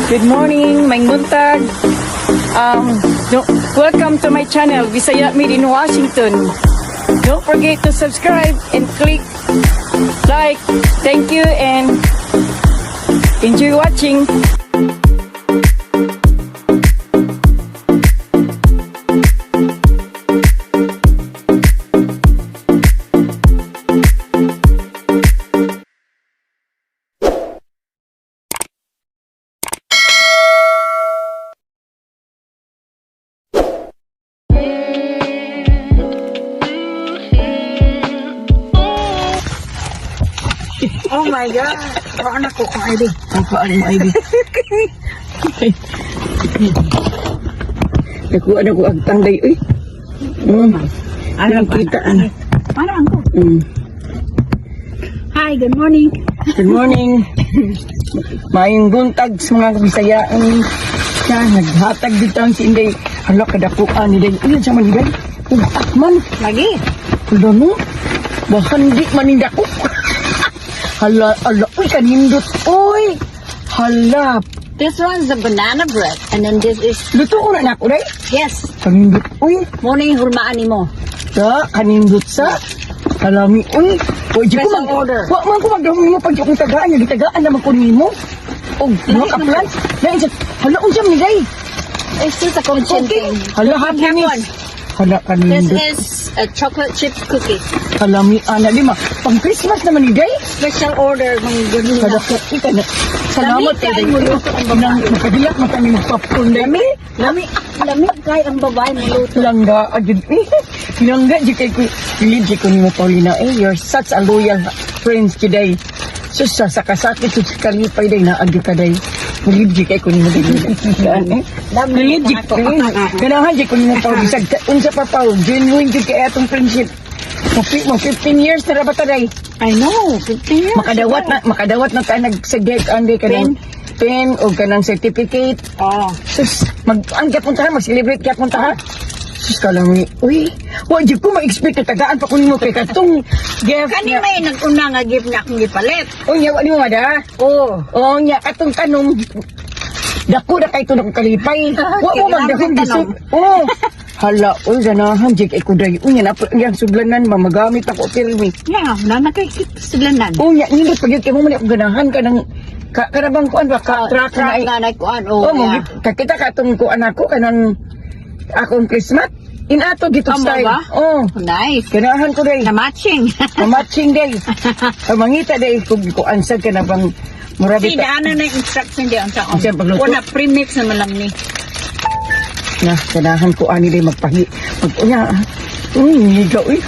Good morning, maayong buntag. No, welcome to my channel, Bisaya Made in Washington. Don't forget to subscribe and click like. Thank you and enjoy watching. Oh my God. Kuhaan ako kung ID. Ang paan mo, ID. Nakuha na ko ang tangday, uy. Ano Ano kita, ano? Ano ang ko? Hi, good morning. Good morning. Maayong buntag sa mga Bisaya. Ang siya, naghatag dito ang si Inday. Hala, kadakuan ni Day. Uy, sa man, Inday. Ugak man. Lagi. Hala no. Bahandi man ni dako. Hala, hala. Uy, kanindot. Uy. Hala. This one's the banana bread. And then this is, Luto ko na nako, Day. Yes, Kanindot. Uy. morning hulmaan nimo. Sa, kanindot sa. Kalami, uy. Uy, di ko Special mag order. Wa man ko magdahong nimo pag di akong tagaan, yung gitagaan naman ko nimo. Og mga ka plans. Lain sa hala unsa man ni day? It's just a conchin Okay. thing. Hala Have happiness. one. Hala This kanindot. is a chocolate chip cookie. Kalami ana lima. Pang Christmas naman ni day. Special order mga ganun Kada na. ko ika na. Salamat Lami kay kay mo luto ang babae. Nang makadilak man kami magpapkon day. Lami, lami, lami kay ang babae mo luto. Langga agad eh. Langga di kay ko. Bilib di ko nimo, Paulina eh. You're such a loyal friends today. Sus sa kasakit sus kalipay day na agi ka day. Bilib di kay ko nimo day. Gaan eh. Dami Bilib di ako. ko. Ganahan di ko nimo, Paul. Bisag unsa pa, Paul. Genuine di kay atong friendship. Mo 15 years na ra ba ta day? I know, 15 years. Makadawat na ta nagsagay andi kanang pen o kanang certificate. Oh. Sus, mag ang gyapon ta, mag-celebrate gyapon ta. Sus kalami. Uy, wa jud ko ma-expect na tagaan pa kunin mo kay katong gift. Kani may nag-una nga gift na akong gipalit. Uy, nya wa nimo mada. Oh. Oh, nya katong tanong dako na kay tunong kalipay. Wa mo magdahom Tanong. gisud. Oh. Hala, uy, ganahan jud kay kuday. Uy, nya na yang suglanan mamagamit ako pirmi. Yeah, na na kay suglanan. Uy, nya nindot pag kay mo man ako ganahan ka ng ka kanabang kuan ba ka truck na Truck na na kuan. Oh, Oh, mo yeah. kakita ka atong kuan ako kanang akong Christmas. Inato gito Amo style. ba? Oh, Nice. ganahan ko day. Na matching. Matching day. Ang mangita day kung kuan sad ka na bang mura Si bita daanan na yung instruction di ang taon. Ang pagluto? Una premix naman lang ni. Na ganahan ko ani day magpahi. Mag unya. Uy, ngigaw eh.